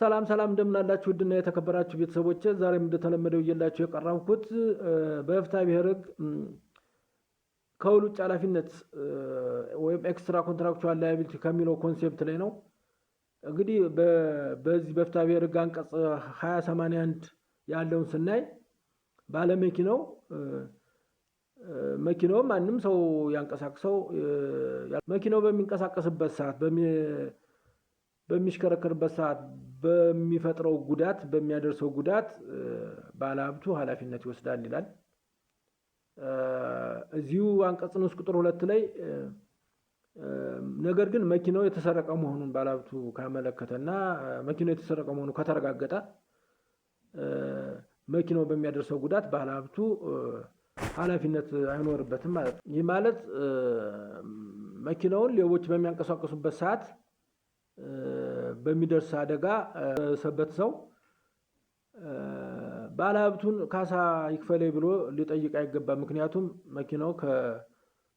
ሰላም ሰላም፣ እንደምናላችሁ ውድና የተከበራችሁ ቤተሰቦች፣ ዛሬም እንደተለመደው ይዤላችሁ የቀረብኩት በፍትሐ ብሔር ሕግ ከውል ውጭ ኃላፊነት ወይም extra contractual liability ከሚለው concept ላይ ነው። እንግዲህ በዚህ በፍትሐ ብሔር ሕግ አንቀጽ 2081 ያለውን ስናይ ባለመኪናው መኪናው ማንም ሰው ያንቀሳቅሰው፣ መኪናው በሚንቀሳቀስበት ሰዓት፣ በሚሽከረከርበት ሰዓት በሚፈጥረው ጉዳት፣ በሚያደርሰው ጉዳት ባለሀብቱ ኃላፊነት ይወስዳል ይላል። እዚሁ አንቀጽ ንዑስ ቁጥር 2 ላይ ነገር ግን መኪናው የተሰረቀ መሆኑን ባለሀብቱ ካመለከተና መኪናው የተሰረቀ መሆኑ ከተረጋገጠ መኪናው በሚያደርሰው ጉዳት ባለሀብቱ ኃላፊነት አይኖርበትም ማለት ነው። ይህ ማለት መኪናውን ሌቦች በሚያንቀሳቀሱበት ሰዓት በሚደርስ አደጋ ሰበት ሰው ባለሀብቱን ካሳ ይክፈለኝ ብሎ ሊጠይቅ አይገባም። ምክንያቱም መኪናው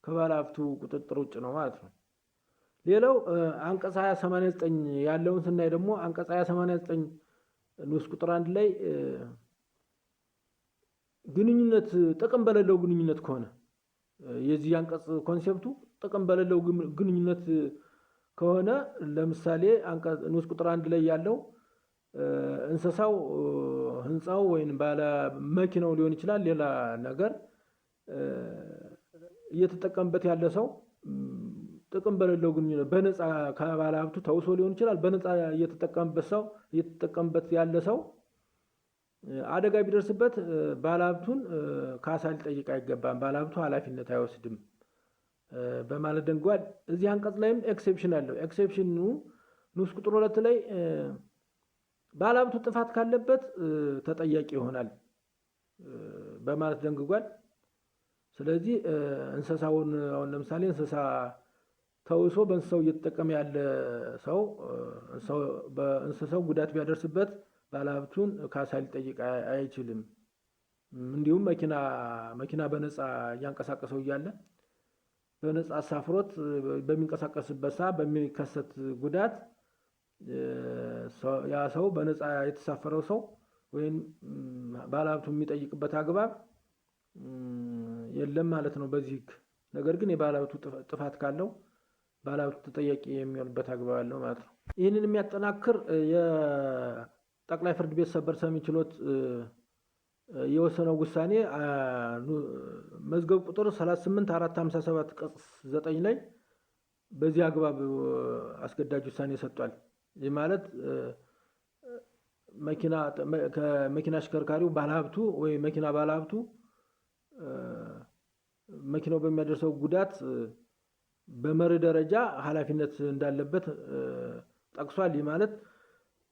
ከባለሀብቱ ቁጥጥር ውጭ ነው ማለት ነው። ሌላው አንቀጽ 2089 ያለውን ስናይ ደግሞ አንቀጽ 2089 ንዑስ ቁጥር 1 ላይ ግንኙነት ጥቅም በሌለው ግንኙነት ከሆነ፣ የዚህ አንቀጽ concept ኡ ጥቅም በሌለው ግንኙነት ከሆነ፣ ለምሳሌ ንዑስ ቁጥር 1 ላይ ያለው እንስሳው፣ ህንፃው ወይም ባለ መኪናው ሊሆን ይችላል፣ ሌላ ነገር እየተጠቀምበት ያለ ሰው ጥቅም በሌለው ግንኙነት በነፃ ከባለ ሀብቱ ተውሶ ሊሆን ይችላል። በነፃ እየተጠቀምበት ያለ ሰው አደጋ ቢደርስበት ባለሀብቱን ካሳ ሊጠይቅ አይገባም፣ ባለሀብቱ ኃላፊነት አይወስድም በማለት ደንግጓል። እዚህ አንቀጽ ላይም exception አለው። Exception ኑ ንዑስ ቁጥር 2 ላይ ባለሀብቱ ጥፋት ካለበት ተጠያቂ ይሆናል በማለት ደንግጓል። ስለዚህ እንስሳውን አሁን ለምሳሌ እንስሳ ተውሶ በእንስሳው እየተጠቀመ ያለ ሰው በእንስሳው ጉዳት ቢያደርስበት ባለሀብቱን ካሳ ሊጠይቅ አይችልም። እንዲሁም መኪና በነፃ እያንቀሳቀሰው እያለ፣ በነፃ አሳፍሮት በሚንቀሳቀስበት ሰዓት በሚከሰት ጉዳት ያ ሰው፣ በነፃ የተሳፈረው ሰው ወይም ባለሀብቱ የሚጠይቅበት አግባብ የለም ማለት ነው በዚህ ህግ። ነገር ግን የባለሀብቱ ጥፋት ካለው ባለሀብቱ ተጠያቂ የሚሆንበት አግባብ አለው ማለት ነው። ይህንን የሚያጠናክር የጠቅላይ ፍርድ ቤት ሰበር ሰሚ ችሎት የወሰነው ውሳኔ መዝገብ ቁጥር 38457 ቅጽ 9 ላይ በዚህ አግባብ አስገዳጅ ውሳኔ ሰጥቷል። ይህ ማለት ከመኪና አሽከርካሪው ባለሀብቱ ወይ መኪና ባለሀብቱ መኪናው በሚያደርሰው ጉዳት በመርህ ደረጃ ኃላፊነት እንዳለበት ጠቅሷል። ይህ ማለት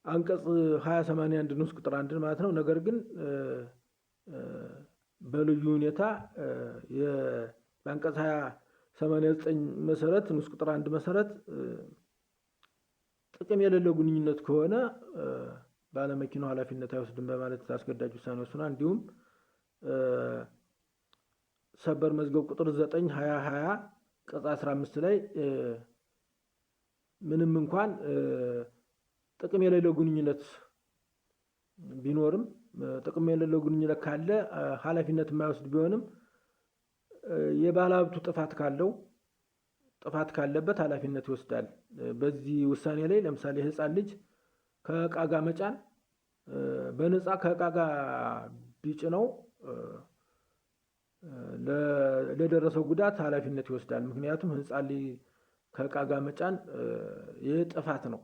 አንቀጽ 2081 ንዑስ ቁጥር 1 ማለት ነው። ነገር ግን በልዩ ሁኔታ በአንቀጽ 2089 መሰረት ንዑስ ቁጥር 1 መሰረት ጥቅም የሌለው ግንኙነት ከሆነ ባለመኪናው ኃላፊነት አይወስድም በማለት አስገዳጅ ውሳኔ ወስኗል። እንዲሁም ሰበር መዝገብ ቁጥር 9 2020 ቅጽ 15 ላይ ምንም እንኳን ጥቅም የሌለው ግንኙነት ቢኖርም፣ ጥቅም የሌለው ግንኙነት ካለ ኃላፊነት የማይወስድ ቢሆንም የባለሀብቱ ጥፋት ካለው፣ ጥፋት ካለበት ኃላፊነት ይወስዳል። በዚህ ውሳኔ ላይ ለምሳሌ ህፃን ልጅ ከእቃ ጋር መጫን፣ በነፃ ከእቃ ጋር ቢጭነው ለደረሰው ጉዳት ኃላፊነት ይወስዳል። ምክንያቱም ህፃን ልጅ ከእቃ ጋር መጫን ይህ ጥፋት ነው።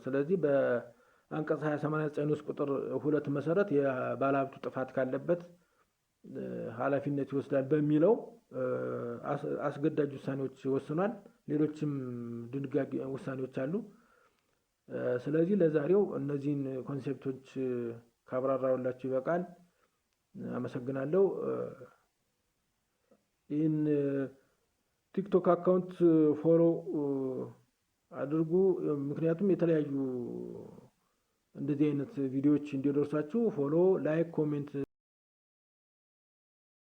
ስለዚህ በአንቀጽ 2089 ንዑስ ቁጥር 2 መሰረት የባለሀብቱ ጥፋት ካለበት ኃላፊነት ይወስዳል በሚለው አስገዳጅ ውሳኔዎች ወስኗል። ሌሎችም ድንጋጌ ውሳኔዎች አሉ። ስለዚህ ለዛሬው እነዚህን concept ኦች ካብራራሁላችሁ ይበቃል። አመሰግናለሁ። ይህን ቲክቶክ account follow አድርጉ። ምክንያቱም የተለያዩ እንደዚህ አይነት ቪዲዮዎች እንዲደርሷችሁ follow፣ like፣ comment